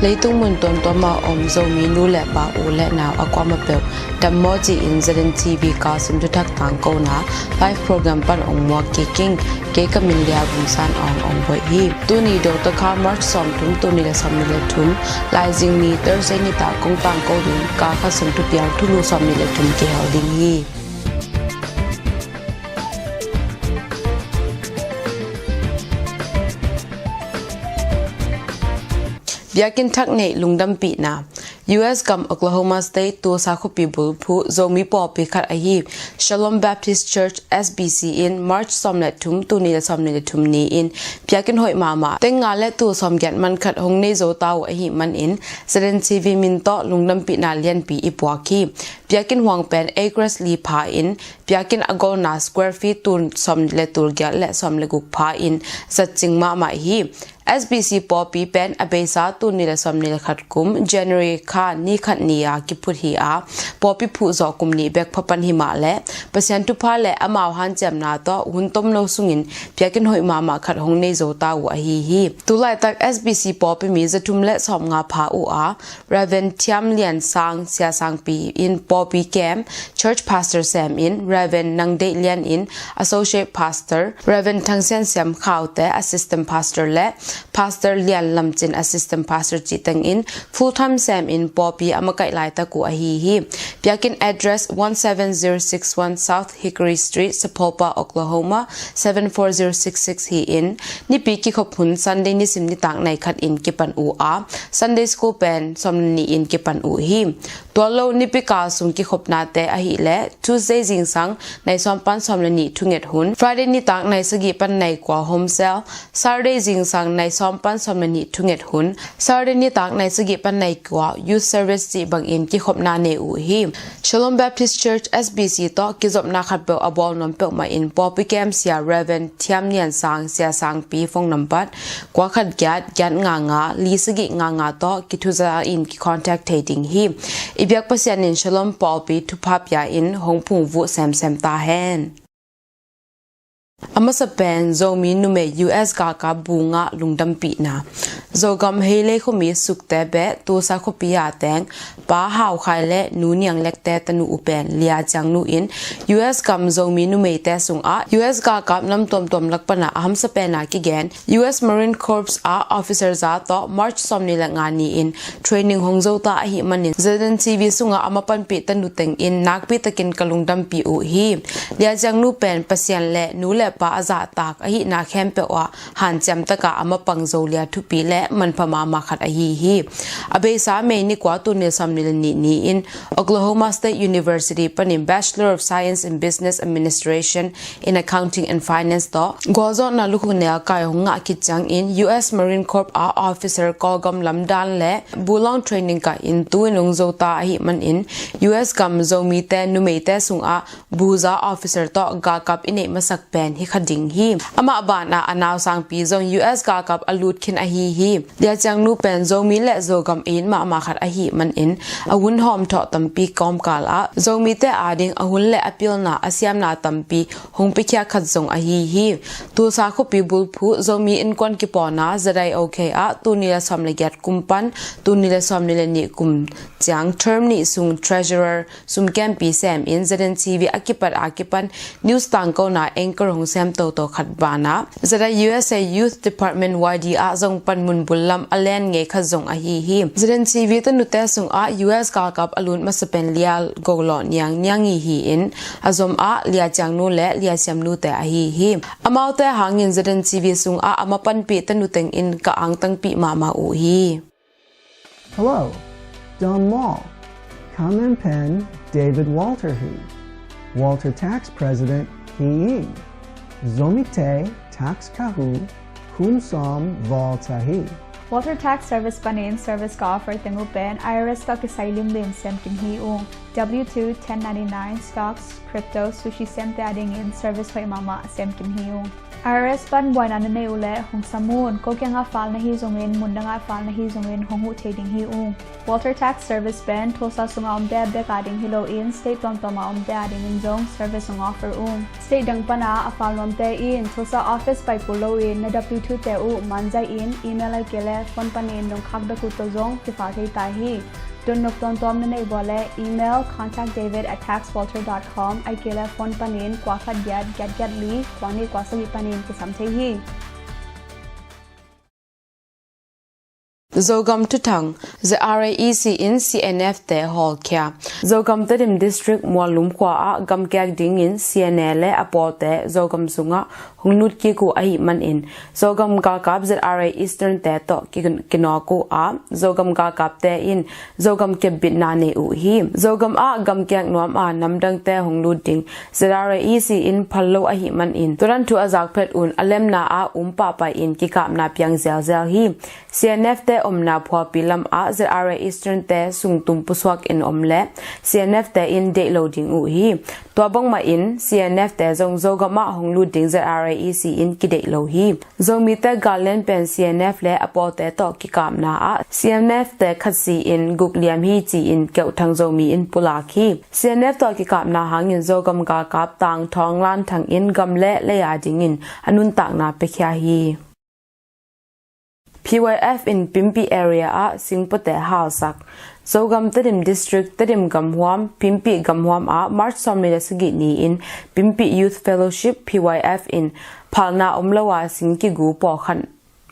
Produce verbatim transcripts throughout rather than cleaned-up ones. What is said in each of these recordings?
Leitung mun tuamtuam a om Zomi nu le pa, u le nau a kuamah peuh dammaw ci-in Z N T V kalsum thuthak tangkona live program pan ong muak kik ing. Kei ka min Lia Vung San Aung ong buaih hi. Tuni Dawngte kha March sawmthum, tul nih le sawmnih le thum, Laizing ni Thursday nitak kong tangko ding, kal khat sung thupiang thulu sawmnih le thum kihel ding hi. Biakinn thak neih lungdampihna. U S gam Oklahoma State Tulsa khuapi bulphuh Zomi pawlpi khat ahi Shalom Baptist Church, S B C in March sawm le thum, tul nih le sawmnih le thum ni-in biakinn hoih mahmah teng nga le tul sawmgiat man khat hong nei zo ta uh ahih manin Z N T V min tawh lungdampihna lianpi i puak hi. Biakinn huang pen acres li pha in, biakinn a golna square feet tul sawm le tul giat le sawm le guk pha in, zatcing mahmah hi. S B C pawlpi pen a beisa tul nih le sawmnih le khat kum January kha ni khat ni-a kiphut hi a, pawlpi phuh zawh kum nih bek pha pan hi mah le Pasian thupha le amau hanciamna tawh hun tomno sungin biakinn hoih mahmah khat hong nei zo ta uh ahi hi. Tulaitak S B C pawlpi mi zathum le sawmnga pha uh a, Reverend Thiam Lian Sang, Sia Sangpi in pawlpi kem, Church Pastor sem in, Reverend Nang Deih Lian in Associate Pastor, Reverend Thang Sian Siam Khaute Assistant Pastor le Pastor Lian Lam Cin Assistant Pastor cih teng in full time sem in pawlpi a makaih laitak uh ahi hi. Biakinn address one seven zero six one South Hickory Street, Sapulpa, Oklahoma seven four zero six six hi in, nipi kikhop hun Sunday nisim nitak nai khat in kipan uh a, Sunday School pen sawm le nih in kipan uh hi. Tua lo nipi kal sung kikhopnate ahih leh Tuesday zingsang nai sawm pan sawm le nih thunget hun, Friday nitak nai sagih pan nai kua home cell, Saturday zingsang nai sawm pan sawm le nih thunget hun, Saturday nitak nai sagih pan nai kua youth service cih bangin kikhopna nei uh hi. Shalom Baptist Church, S B C tawh kizopna khatpeuh a bawl nuam peuhmah in pawlpi kem sia Reverend Thiam Nian Sang, Sia Sangpi, phone number kua khat giat, giat nga nga, li sagih nga nga tawh kithuza in kicontact thei ding hi. I biak Pasian in Shalom pawlpi thupha pia in hong phungvuh semsem ta hen. A masa pen Zomi numei U S galkap bu ngah lungdampihna. Zogam Heilei khuami Sukte beh Tulsa khuapi a teng Pa Hau Khai le Nu Niang Lekte tanu uh pen Lia Ciang Nu in U S gam Zomi numeite sungah U S galkap nam tuamtuam lak pana a hamsa pena kigen U S Marine Corps ah officer za tawh March sawmnih le nga ni-in training hong zo ta ahih manin Z N T V sungah a mapanpih tanu teng in nakpi takin ka lungdampih uh hi. Lia Ciang Nu pen Pasian le nu le pa a zahtak ahihna khempeuh ah hanciam taka a mapang Zolia thupi le manpha mahmah khat ahi hi. A beisa May ni kua tul nih le sawmnih le nih ni-in Oklahoma State University panin Bachelor of Science in Business Administration in Accounting and Finance tawh gualzawhna lukhuk nelkai hong ngah khit ciangin U S Marine Corps ah officer Kawlgam lamdan le bulawng training kah in tu-in hong zo ta ahih manin U S gam Zomite numeite sungah buza officer tawh galkap i neih masak pen hi kha ding hi. Amah banah a nausangpi zong U S galkap a lut khin ahi hi. Lia Ciang Nu pen Zomi le Zogam a it mahmah khat ahih manin a hun hawmthawh tampi kawmkal ah Zomite ading a hun le a pilna a siamna tampi hong piakhiat khat zong ahi hi. Tulsa khuapi bulphuh Zomi Innkuan kipawlna Z I O K ah tul nih le sawm le giat kum pan tul nih le sawmnih le nih kum ciang term nih sung treasurer sumkempi sem in Z N T V a kipat a kipan news tangkona anchor hong sem toto khat banah Z I U S A Youth Department Y D ah zong panmun bul lam a len ngei khat zong ahi hi. Z N T V tanute sungah U S galkap a lut masa pen Lia Go Lawh Niang Niang i hi in a zom ah Lia Ciang Nu le Lia Siam Nute ahi hi. Amaute hangin Z N T V sungah a mapanpih tanu teng in ka angtangpih mahmah uh hi. Hello, Don Mall. Ka min pen David Walter hi. Walter Tax President hi ing. Zomite tax kahu kum sawm val ta hi. Walter Tax Service panin service ka offer teng uh pen I R S tawh kisai limlim sem kim hi ung. W two, ten ninety-nine, stocks, crypto, sushi semte adingin service hoih mahmah sem kim hi ung. I R S pan buaina na neih uh leh hong sam un. Ko kiangah file na hi zongin, mundangah file na hi zongin hong huh thei ding hi ung. Walter Tax Service pen Tulsa sungah omte bek ading hi loin, state tuamtuamah omte adingin zong service hong offer ung. State dang pana a file nuamte in Tulsa office pai kul loin na W two te uh manzaih in, email ahih kei leh phone panin nong khakdak uh tawh zong kifile thei ta hi. Dotnop tuamtuam na neih uh leh email contact david at tax walter dot com, ahih kei leh phone panin kua khat giat giat giat li kua nih kua sagih panin kisam thei hi. Zogam thuthang. Z R A E C in C N F te hawlkhia. Zogam Tedim District Muallum khua ah gamkek dingin C N A le a pawlte Zogam sungah hong lut kik uh ahih manin Zogam galkap Z R A Eastern te tawh ki-, kinawk uh a, Zogam galkapte in Zogam kepbitna nei uh hi. Zogam ah gamkek nuam a namdangte hong lut ding Z R A E C in phal lo ahih manin, tua dan thu a zak phet un a lemna ah um pahpah in kikapna piang zelzel hi. C N F te omna phualpi lam ah Z R A Eastern te sungtum pusuak in om leh C N F te in deih lo ding uh hi. Tua bangmah in C N F te zong Zogam ah hong lut ding Z R A E C in kideih lo hi. Zomite gal lian pen C N F le a pawlte tawh kikapna ah C N F te khat si-in guk liam hi ci-in keuhthang Zomi in pulak hi. C N F tawh kikapna hangin Zogam galkap Tang Thawng Lan Thang in gam le lei adingin a nuntakna piakhia hi. P Y F in Pimpih area ah singpuate halsak. Zogam Tedim District, Tedim gamhuam, Pimpih gamhuam ah March sawmli le sagih ni-in Pimpih Youth Fellowship, P Y F in phalna om lo a sing kigu pawlkhat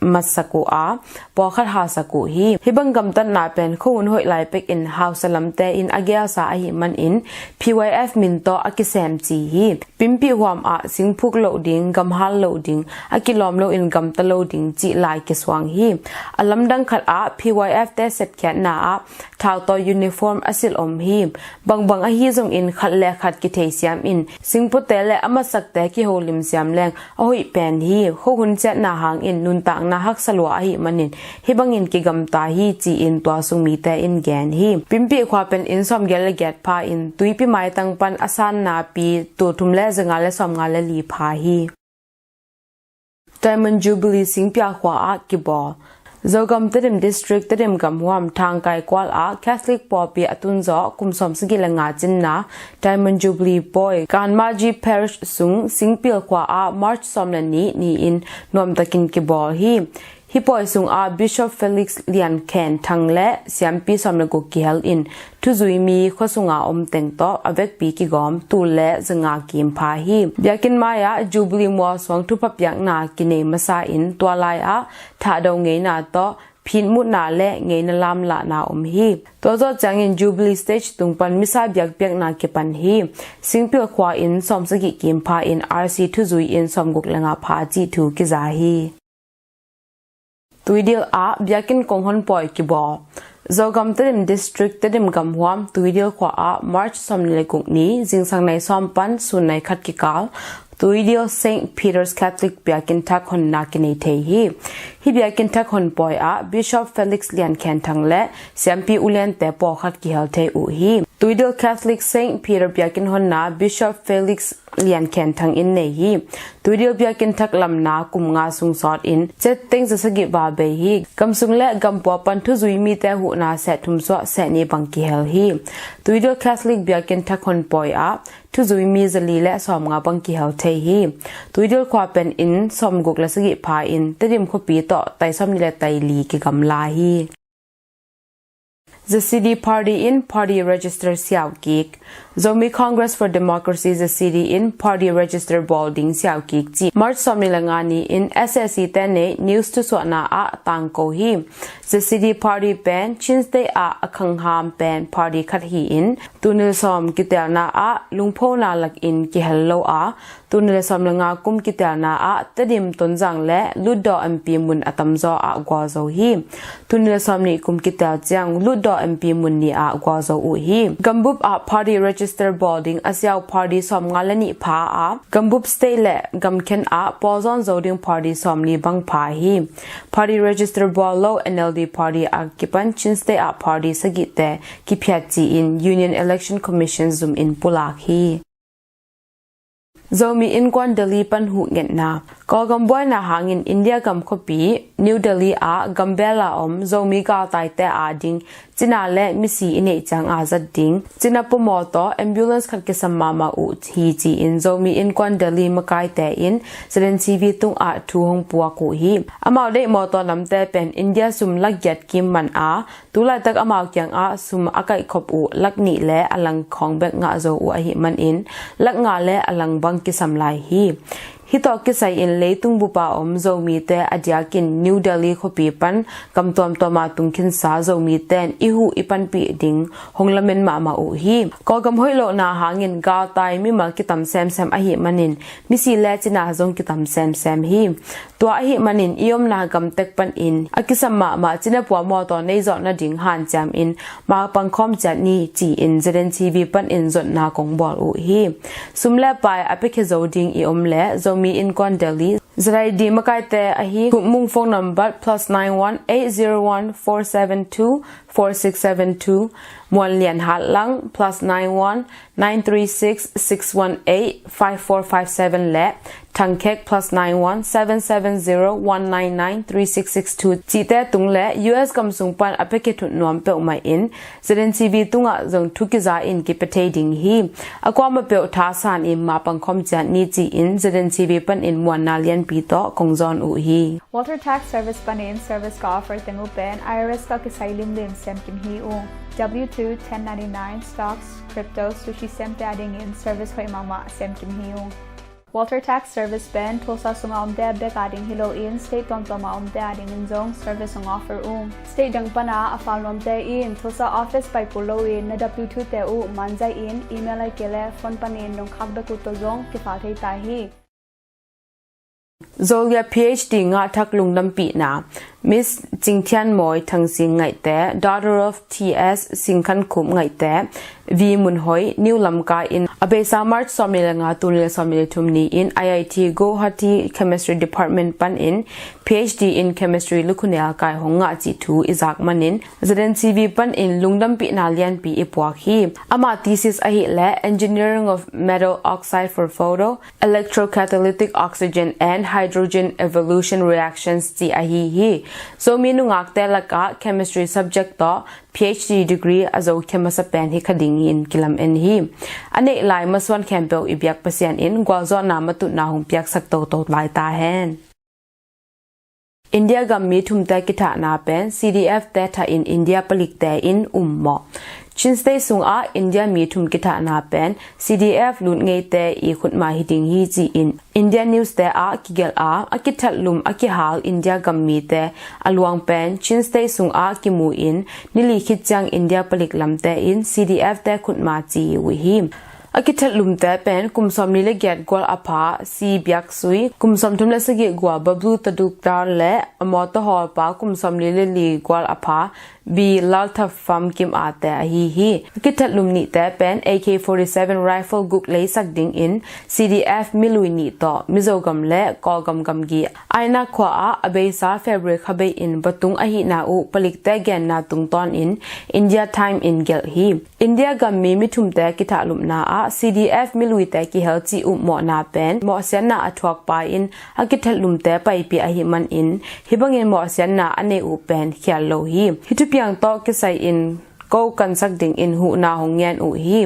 matsak uh a, pawlkhat halsak uh hi. Hih bang gamtatna pen khuahun hoih lai pekin hausa lamte in a gelsa ahih manin P Y F min tawh a kisem ci hi. Pimpih huam ah singphuk loh ding, gamhal loh ding, a kilawm loin gamta lo ding cih lai kisuang hi. A lamdang khat ah P Y F te sepkhiatna ah thautawi uniform a silh om hi. Bangbang ahi zongin khat le khat kitheisiam in singpuate le a matsakte kiholim siam leng a hoih pen hi. Khuahun ciatna hangin nuntakna haksa lua ahih manin hih bangin kigamta hi ci-in tua sung mite in gen hi. Pimpih khua pen inn sawmgiat le giat pha in tuipi maitang pan a sanna pi tul thum le za nga le sawmnga le li pha hi. Diamond Jubilee singpial khua ah kibawl. Zogam Tedim District, Tedim gamhuam Thangkai kual ah Catholic pawlpi a tunzawh kum sawmsagih le nga cinna Diamond Jubilee pawi Kanmaji Parish sung singpil khua ah March sawm le nih ni-in nuamtakin kibawl hi. Hih pawi sungah Bishop Felix Lian Khen Thang le siampi sawm le guk kihel in thuzui mi khua sunga om teng tawh a vekpi kigawm tul le za nga kim pha hi. Biakinn mai-ah Jubilee mualsuang thupha piakna kinei masa in tua lai-ah thahdo ngeina tawh phinmutna le ngeina lamlahna om hi. Tua zawh ciangin Jubilee stage tung pan misa biakpiakna kipan hi. Singpil khua in sawmsagih kim pha in R C thuzui in sawmguk le nga pha cih thu kiza hi. Tuidil ah biakinn kong hon pawi kibawl. Zogam Tedim District, Tedim gamhuam Tuidil khua ah March sawmnih le guk ni zingsang nai sawm pan sun nai khat kikal Tuidil Saint Peter's Catholic biakinn thak honna kinei thei hi. Hih biakinn thak hon pawi ah Bishop Felix Lian Khen Thang le siampi uliante pawlkhat kihel thei uh hi. Tuidil Catholic Saint Peter biakinn honna Bishop Felix Lian Khen Thang in nei hi. Tuidil biakinn thak lamna kum nga sung sawt in cetteng za sagih val bei hi. Gamsung le gampual pan thuzui mite huhna seh thum suah seh nih bang kihel hi. Tuidil Catholic biakinn thak hon pawi ah thuzui mi za li le sawmnga bang kihel thei hi. Tuidil khua pen inn sawmguk le sagih pha in Tedim khuapi tawh tai sawmnih le tai li kigamla hi. Z C D Party in party register siau kik. Zomi Congress for Democracy, Z C D in party register bawl ding siau kik cih March sawmnih le nga ni-in S A C te nei news thusuahna ah tangko hi. Z C D Party pen Chin State ah a khangham pen party khat hi-in tul nih le sawm kitelna ah lungphona lakin kihel lo a, tul nih le sawm le nga kum kitelna ah Tedim, Tonzang le Lutdaw M P mun a tamzaw ah gualzo hi. Tul nih le sawm nih kum kitel ciang Lutdaw M P mun nih ah gualzo uh hi. Gambup ah party register bawl ding a siau party sawmnga le nih pha a, Gambup State le gamkhen ah pawlzawn zo ding party sawmli bang pha hi. Party register bawl lo N L D party a kipan Chin State ah party sagihte kiphiat ci-in Union Election Commission zum in pulak hi. Zomi Innkuan Delhi pan huh ngetna. Kawlgam buaina hangin India gam khuapi New Delhi ah gambela om Zomi galtaite ading cina le misi i neih ciang a zat ding cina pua mawtaw ambulance khat kisam mahmah uh hi ci-in Zomi Innkuan Delhi makaite in Z N C V tungah thu hong puak uh hi. Amau deih mawtaw namte pen India sum lak giat kim man a, tulaitak amau kiangah sum a kaihkhop uh lak nih le a lang khawng bek ngah zo uh ahih manin lak nga le a lang bang kisam lai hi. Hih tawh kisai-in leitung bupa om Zomite a diakin New Delhi khuapi pan gam tuamtuama tungkhinsa Zomite in i huh i panpih ding hong lamen mahmah uh hi. Kawlgam hoih lohna hangin galtai mimal kitam semsem ahih manin misi le cina zong kitam semsem hi. Tua ahih manin i omna gam tek panin a kisam mahmah cina pua mawtaw nei zawh nading hanciamin ma pangkhawm ciat ni ci-in Z N C V panin zotna kong bawl uh hi. Sum le pai a piakhia zo ding i om le Zomi Innkuan Delhi Z I D makaite ahi Thum Mung phone number plus nine one eight zero one four seven two four six seven two, Muan Lian Hat Lang plus nine one nine three six six one eight five four five seven le Thang Khek plus nine one seven seven zero one nine nine three six six two cihte tung le U S gam sung pan a piakhia thut nuam peuhmah in Z N C V tungah zong thu kiza in kipia thei ding hi. A kuamah peuh thasan in ma pangkhawm ciat ni ci-in Z N C V panin muanna lianpi tawh kong zawn uh hi. Walter Tax Service panin service ka offer teng uh pen I R S ka kisai limlim sem kim hi ung. W two, ten ninety-nine, stocks, crypto, sushi semte adingin service hoih mahmah sem kim hi ung. Walter Tax Service pen Tulsa sunga omte bek ading hi loin state tuamtuama omte adingin zong service hong offer ung. State dang pana a fal nuamte in Tulsa office pai kul loin na W two te uh manzai in email ahih kei le phone panin nong khak bek uh tawh zong kifal thei ta hi. Zolia P H D ngah thak lungdampihna. Miss Cing Thian Mawi Thang Sing Ngaihte, daughter of T S Sing Khan Khup Ngaihte, V Mun Hoi, New Lamka in a beisa March sawmnih le nga, tul nih le sawmnih le thum ni-in I I T Guwahati Chemistry Department panin P H D in Chemistry lukhunel kai hong ngah cih thu i zak manin Z N C V panin lungdampihna lianpi i puak hi. Ama thesis ahih le Engineering of Metal Oxide for Photo, Electrocatalytic Oxygen and Hydrogen Evolution Reactions ci ahi hi. Zomi nungakte lakah chemistry subject tawh P H D degree a zo khia masa pen hi kha dingin kilamen hi. A neih lai masuan khempeuh i biak Pasian in gualzawhna matutna hong piaksak toto lai ta hen. India gam mi thumte kithahna pen C D F te thahin India palikte in ummawh. Chin State sungah India mi thum kithahna pen C D F lut ngeite i khutma hi ding hi ci-in India News te ah kigelh a, a kithatlum a kihal India gam mite a luang pen Chin State sungah kimu in nili khit ciang India palik lamte in C D F te khutma ci uh hi. A kithatlumte pen kum sawmli le giat gual a pha C Biak Sui, kum sawmthum le sagih gual Bablu Tadukdar le a mawtaw hawlpa kum sawmli le li gual a pha B Lalthafam Kim Ate ahi hi. A kithatlum nihte pen A K forty-seven rifle guk leisak dingin C D F milui nih tawh Mizogam le Kawlgam gamgi Ainak khua ah a beisa February kha bei in va tung ahihna uh palikte genna tungtawnin India Time in gelh hi. India gam mi mi thumte kithahlumna ah C D F miluite kihel cih ummawhna pen mawhsiatna a thuakpa in a kithatlumte paipih ahih manin hih bangin mawhsiatna a nei uh pen khial lo hi. Hih thupiang tawh kisai in ko kansak dingin huhna hong ngen uh hi.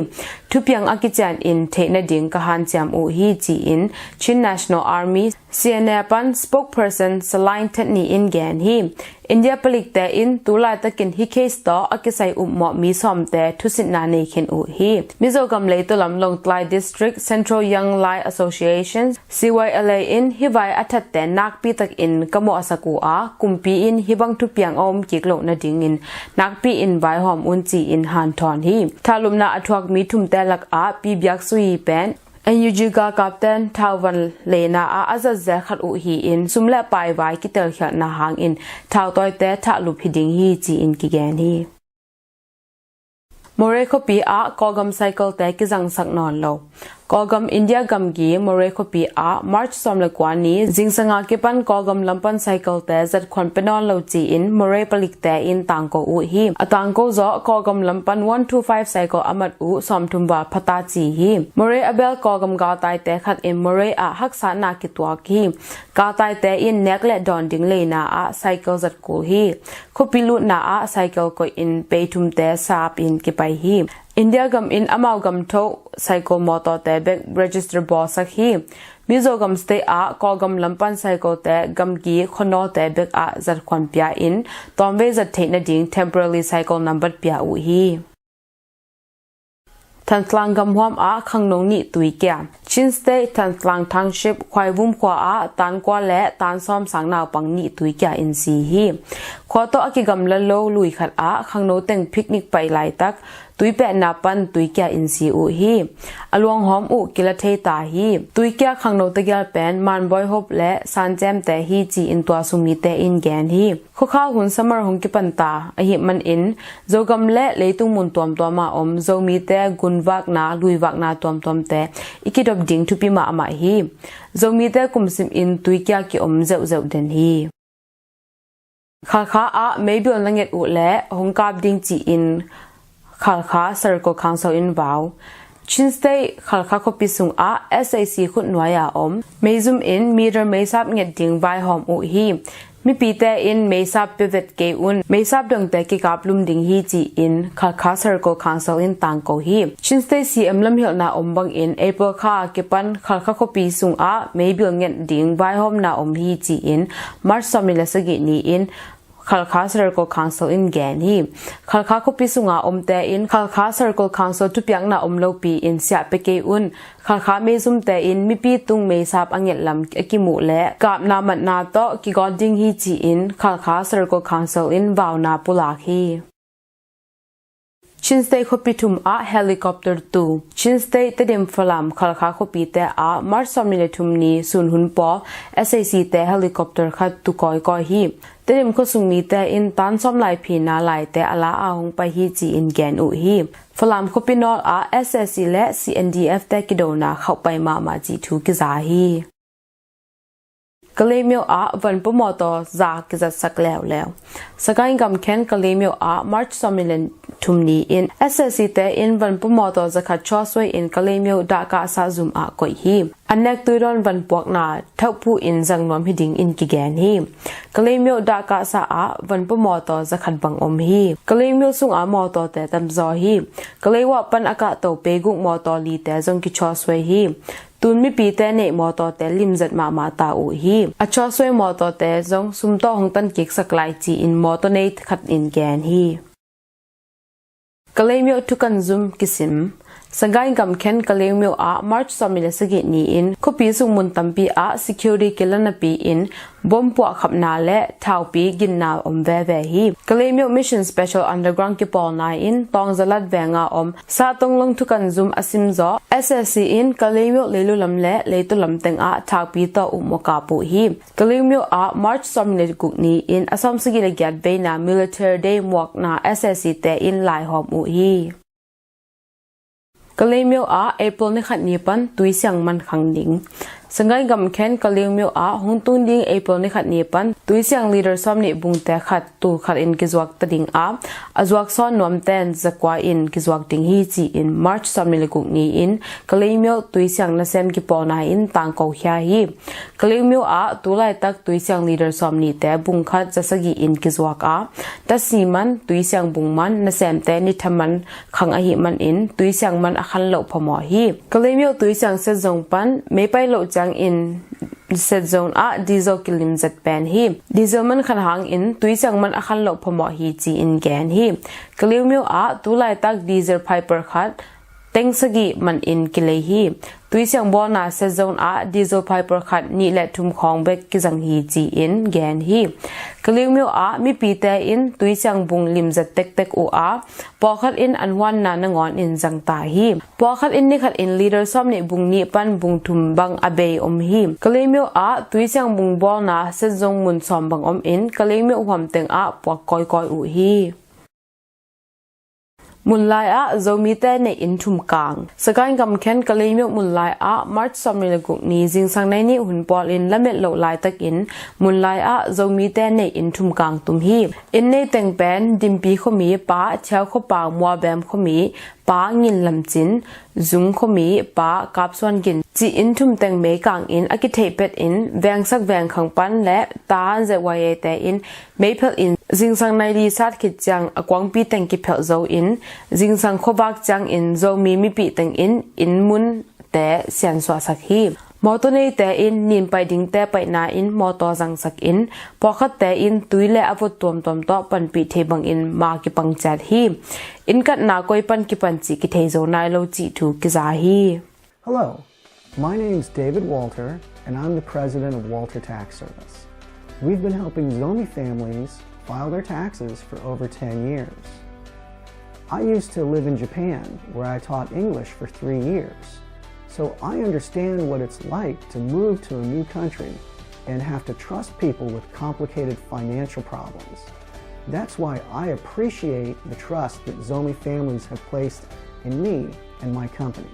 Thupiang a kician in theih nading ka hanciam uh hi ci-in Chin National Army C N A pan spokesperson Salai Thet Ni in gen hi. India palikte in tulaitakin hih case tawh a kisai ummawh mi sawmte thusitna nei khin uh hi. Mizogam leitaw lam Lawngtlai District Central Young Lai Association C Y L A in hih vai a thatte nakpi takin ka mawhsak uh a, kumpi in hih bang thupiang a om kik loh nadingin nakpi in vaihawm un ci-in hanthawn hi. Thahlumna a thuak mi thumte lakah Pi Biak Sui pen N U G galkapten thauvan leina ah a zatzel khat uh hi-in sum le pai vai kitelkhialhna hangin thautawite thahlup hi ding hi ci-in kigen hi. Moreh khuapi ah Kawlgam cycle-te kizangsak nawn lo. Kawlgam India gamgi Moreh khuapi ah March sawm le kua ni zingsanga kipan Kawlgam lam pan cycle te zatkhuan pia nawn lo ci-in Moreh palikte in tangko uh hi. A tangko zawh Kawlgam lam pan one two five cycle a mat uh sawmthum val phata ci hi. Moreh a bel Kawlgam galtaite khat in Moreh ah haksatna kituak hi. Galtaite in nek le dawn ding leina ah cycle zat kul hi. Khuapi lutna ah cycle koih in pei thumte sap in kipai hi. India gam in amau gam thoh cycle mawtawte bek register bawlsak hi. Mizo gam state ah Kawlgam lam pan cycle te gamgi khuanawte bek ah zatkhuan pia in tawmvei zat theih nading temporary cycle nambat pia uh hi. Thantlang gamhuam ah khangno nih tui kia. Chin State Thantlang Township Khuaivum khua ah tan kua le tan sawm sang naupang nih tui kia in si hi. Khua tawh a kigamla lo lui khat ah khangno teng picnic pai laitak tui pehna pan tui kia in si uh hi. A luanghawm uh kila thei ta hi. Tui kia khangno tegel pen Manbawi Hop le Sancem te hi ci-in tua sung mite in gen hi. Khuakhal hun summer hong kipan ta ahih manin Zogam le leitung mun tuamtuam ah om Zomite gunvakna, luivakna tuamtuamte i kidop ding thupi mahmah hi. Zomite kumsim in tui kia kiom zeuhzeuh den hi. Khalkha ah meibil na nget uh le hong kap ding ci-in Khalkha Circle Council in vau. Chin State Khalkha khuapi sungah S A C khutnuai a om meizum in meter meisap nget ding vaihawm uh hi. Mipite in meisap piavet kei un, meisap dangte kikap lum ding hi ci-in Khalkha Circle Council in tangko hi. Chin State C M lamhilhna om bangin April kha a kipan Khalkha khuapi sungah meibil nget ding vaihawmna om hi ci-in March sawmli le sagih ni-in Khalkha Circle Council in gen hi. Khalkha khuapi sunga omte in Khalkha Circle Council thupiakna om lopi in siah pia kei un. Khalkha meizumte in mipi tung meisap a ngetlam a kimuh le kapna matna tawh kigawt ding hi ci-in Khalkha Circle Council in vauna pulak hi. Chin State khuapi thum ah helicopter tu. Chin State Tedim, Falam, Khalkha khuapite ah March sawmli le thum ni sun hun pawl S A C te helicopter khat tu kawikawi hi. Tedim khuasung mite in tan sawm lai phina laite a la a hong pai hi ci-in gen uh hi. Falam khuapi nawl ah S A C le C N D F te kidona khauhpai mahmah cih thu kiza hi. Kalaymyo ah vanpua mawtaw za kizatsak leuleu. Sagaing gamkhen Kalaymyo ah March sawmli le thum ni-in S A C te in vanpua mawtaw zakhat chawsuai in Kalaymyo dahkahsa zum ah koih hi. An nek tuidawn vanpuakna thauhphu in zang nuam hi ding in kigen hi. Kalaymyo dahkahsa ah vanpua mawtaw zakhat bang om hi. Kalaymyo sungah mawtawte tamzaw hi. Kalayuah pan a kahto peiguk mawtaw lite zong kichawsuai hi. Tun mipite neih mawtawte limzat mahmah ta uh hi. A chawsuai mawtawte zong sum tawh hong tankiksak lai ci-in mawtaw nei khat in gen hi. Kalaymyo thukan zum kisim. Sagaing gamkhen Kalaymyo ah March sawmli le sagih ni-in khuapi sung mun tampi ah security kila napi-in bom puahkhapna le thaupi ginna om veve hi. Kalaymyo Mission Special Underground kipawlna in Tawngzalat venga om Sahtawng Long thukan zum a simzaw S A C in Kalaymyo leilu lam le leitu lam tengah thaupi tawh uh muakap uh hi. Kalaymyo ah March sawmli le guk ni-in a sawmsagih le giat veina Military Day muakna S A C te in laihawm uh hi. Kalaymyo ah April ni khat ni pan tuisiang man khang ding. Sagaing gamkhen Kalaymyo ah hong tung ding April ni khat ni pan tuisiang liter sawmnih bungte khat tul khat in kizuak ta ding a, a zuak sawn nuamten zakua in kizuak ding hi ci-in March sawmli le guk ni-in Kalaymyo tuisiang nasem kipawlna in tangko khia hi. Kalaymyo ah tulaitak tuisiang liter sawmnihte bung khat zasagih in kizuak a, tasi man, tuisiang bung man, nasemte nitha man khang ahih manin tuisiang man a khan loh phamawh hi. Kalaymyo tuisiang set zong pan mei pai loh ciangin set zong ah diesel kilimzat pen hi. Diesel man khat hangin tuisiang man a khan loh phamawh hi ci-in gen hi. Kalaymyo ah tulaitak diesel piper khat teng sagih man in kilei hi. Tuisiang bawlna set zone ah diesel piper khat nih le thum khawng bek kizang hi ci-in gen hi. Kalaymyo ah mipite in tuisiang bung limzat tektek uh a, pawlkhat in an huanna nangawn in zang ta hi. Pawlkhat in nikhat in liter sawmnih bung nih pan bung thum bang a bei om hi. Kalaymyo ah tuisiang bung bawlna set zone mun sawm bang om in Kalaymyo huam teng ah puak kawikawi uh hi. Munlai ah Zomite neih inn thum kang. Sagaing gam khen Kalaymyo munlai ah March sawmnih le guk ni zingsang nai nih hun pawlin lamet loh laitakin munlai ah Zomite neih inn thum kang tum hi. Inn nei teng pen Dimpi khuami Pa Thiau Khua Pau, Muabem khuami Pa Ngin Lam Cin, Zung khuami Pa Kap Suan Gin cih inn thum teng mei kang in a kitheih pet in vengsak vengkhang pan le ta Z Y A te in meiphelh in zingsang nai li sat khit ciang a kuangpi teng kiphelh zo in zingsang khuavak ciangin Zomi mipi teng in inn munte siansuahsak hi. Mawtaw neite in nin pai dingte paihna in mawtaw zangsak in pawlkhatte in tui le a vot tuamtuam tawh panpih thei bangin ma kipang ciat hi. Inn katna koi pan kipan cih kithei zo nai lo cih thu kiza hi. Hello, my name's David Walter, and I'm the president of Walter Tax Service. We've been helping Zomi families file their taxes for over ten years. I used to live in Japan, where I taught English for three years. So I understand what it's like to move to a new country and have to trust people with complicated financial problems. That's why I appreciate the trust that Zomi families have placed in me and my company.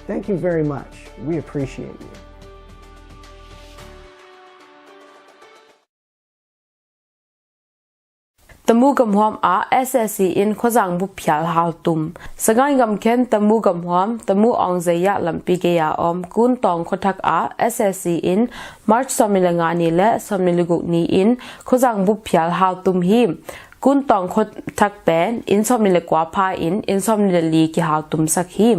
Thank you very much. We appreciate you. Tamu gamhuam ah S A C in khuazang bup phial hal tum. Sagaing gam khen Tamu gamhuam, Tamu Awng Zei-ah lampi gei-a om Kun Tawng khuathak ah S A C in March sawmnih le nga ni le sawmnih le guk ni in khuazang bup phial hal tum hi. Kun Tawng khuathak pen inn sawmnih le kua pha in inn sawmnih le li kihal tumsak hi.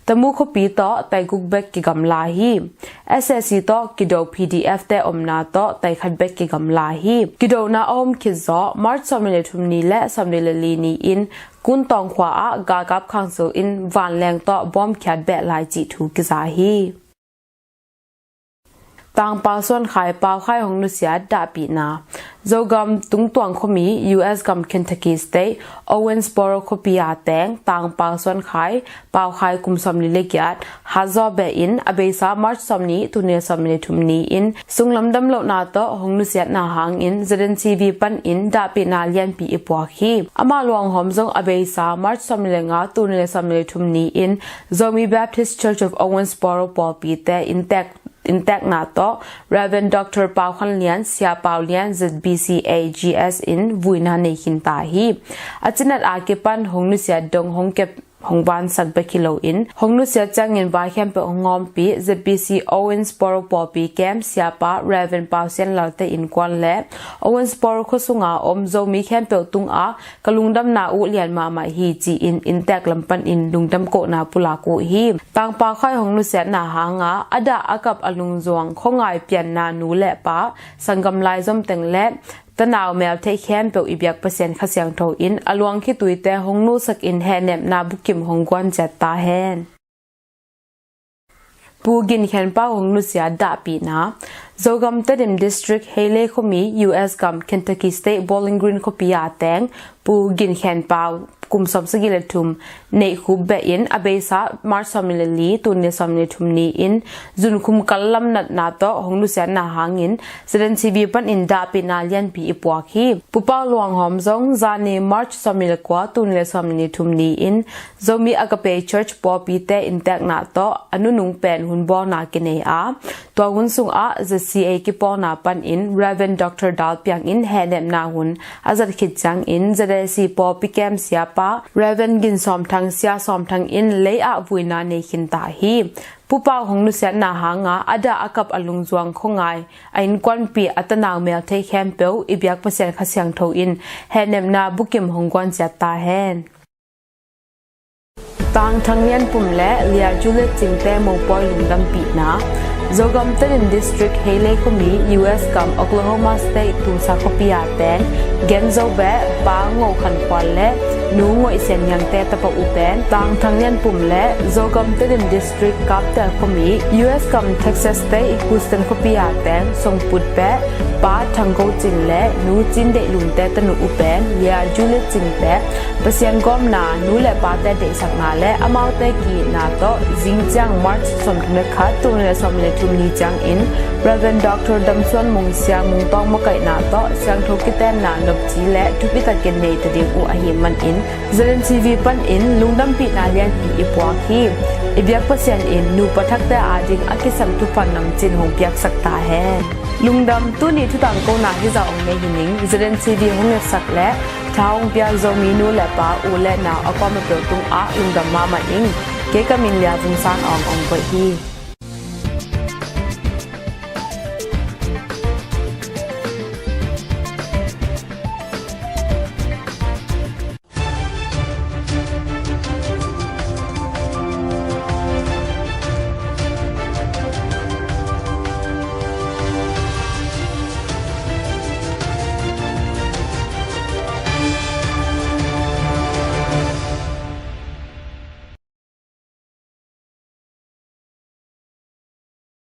Tamu khuapi tawh taiguk bek kigamla hi. S A C tawh kido P D F te omna tawh taikhat bek kigamla hi. Kidona a om khit zawh March sawmnih le thum ni le sawmnih le li ni in Kun Tawng khua ah galkap khangsil in vanleng tawh bawm khiat beh lai cih thu kiza hi. Tangpau Suan Khai, Pau Khai hong nusiat dahpihna. Zogam Tungtuang khuami, U S gam Kentucky State, Owensboro khuapi a teng Tangpau Suan Khai, Pau Khai kum sawmli le giat, hatzaw beh in a beisa March sawmnih, tul nih le sawmli le thum ni in sunglam damlohna tawh hong nusiatna hangin Z N C V panin dahpihna lianpi i puak hi. Ama luanghawm zong a beisa March sawmli le nga, tul nih le sawmli le thum ni in Zomi Baptist Church of Owensboro pawlpite inntek inntekna tawh Rev. Doctor Pau Khan Lian, Sia Pau Lian, Z B C A G S in vuina nei khinta hi. A cinat a kipan hong nusiat dong hong kep hong vansak bek hi loin hong nusiat ciangin vai khempeuh hong ngawmpih Z B C Owensboro pawlpi kem siapa Rev. Pau Sian Lalte innkuan le Owensboro khuasunga om Zomi khempeuh tunga ka lungdamna uh lian mahmah hi ci-in inntek lam panin lungdam kohna pulak uh hi. Tangpau Khai hong nusiatna hanga a dah a kap a lungzuang khuangai pianna nu le pa, sanggam laizom teng le tanau meltheih khempeuh i biak Pasian Kha Siangtho in a luang khituite hong nusakin hehnepna bukim hong guan ciat ta hen. Pu Gin Khen Pau hong nusiat dahpihna. Zogam Tedim District, Hailey khuami, U S gam Kentucky State, Bowling Green khuapi a teng Pu Gin Khen Pau kum sawmsagih le thum neih khup behin a beisa March sawmli le li, tul nih le sawmli le thum ni in zunkhum kal lam natna tawh hong nusiatna hangin Z N C V panin dahpihna lianpi i puak hi. Pu Pau luanghawm zong zani March sawmli le kua, tul nih le sawmli le thum ni in Zomi Agape Church pawlpite inntekna tawh a nunung pen hun bawlna kinei a, tua hun sungah Z C A kipawlna panin Rev. Doctor Dal Piang in hehnepna hun a zat khit ciangin Z A C pawlpi kem siapa Rev. Gin Sawm Thang, Sia Sawm Thang in lei ah vuina nei khinta hi. Pu Pau hong nusiatna hanga a dah a kap a lungzuang khuangai a innkuanpih a tanau meltheih khempeuh i biak Pasian Kha Siangtho in hehnepna bukim hong guan ciat ta hen. Tang Thang Lian Pum le Lia Juliet Cingte mopawi lungdampihna. Zogam Tedim District, Hailey khuami, U S gam Oklahoma State, Tulsa khuapi a teng Gen Zo Beh, Pa Ngo Khan Khual le Nu Ngoih Sian Niangte tapa uh pen Tang Thang Lian Pum le Zogam Tedim District, Kaptel khuami, U S gam Texas State, Houston khuapi a teng Song Put Beh, Pa Thang Go Cing le Nu Cin Deih Lunte tanu uh pen Lia Juliet Cingte Pasian gawmna, nu le pate deihsakna le amaute ki-itna tawh zing ciang March sawmthum le khat, tul nih le sawmli le thum ni ciangin Rev. Doctor Dam Suan Mung, Sia Mung Tawng makaihna tawh siangtho kitenna nopci le thupitakin nei ta ding uh ahih manin ZNTV panin lungdampihna lianpi i puak hi. I biak Pasian in nupa thakte ading a kisam thupha namcin hong piaksak ta hen. Lungdam, tuni thutangkona hizah hong nei hi ning. ZNTV hong etsak le tha hong piak Zomi nu le pa, u le nau a kuamah peuh tungah lungdam mahmah ing. Kei ka min Lia Vung San Aung hong koih hi.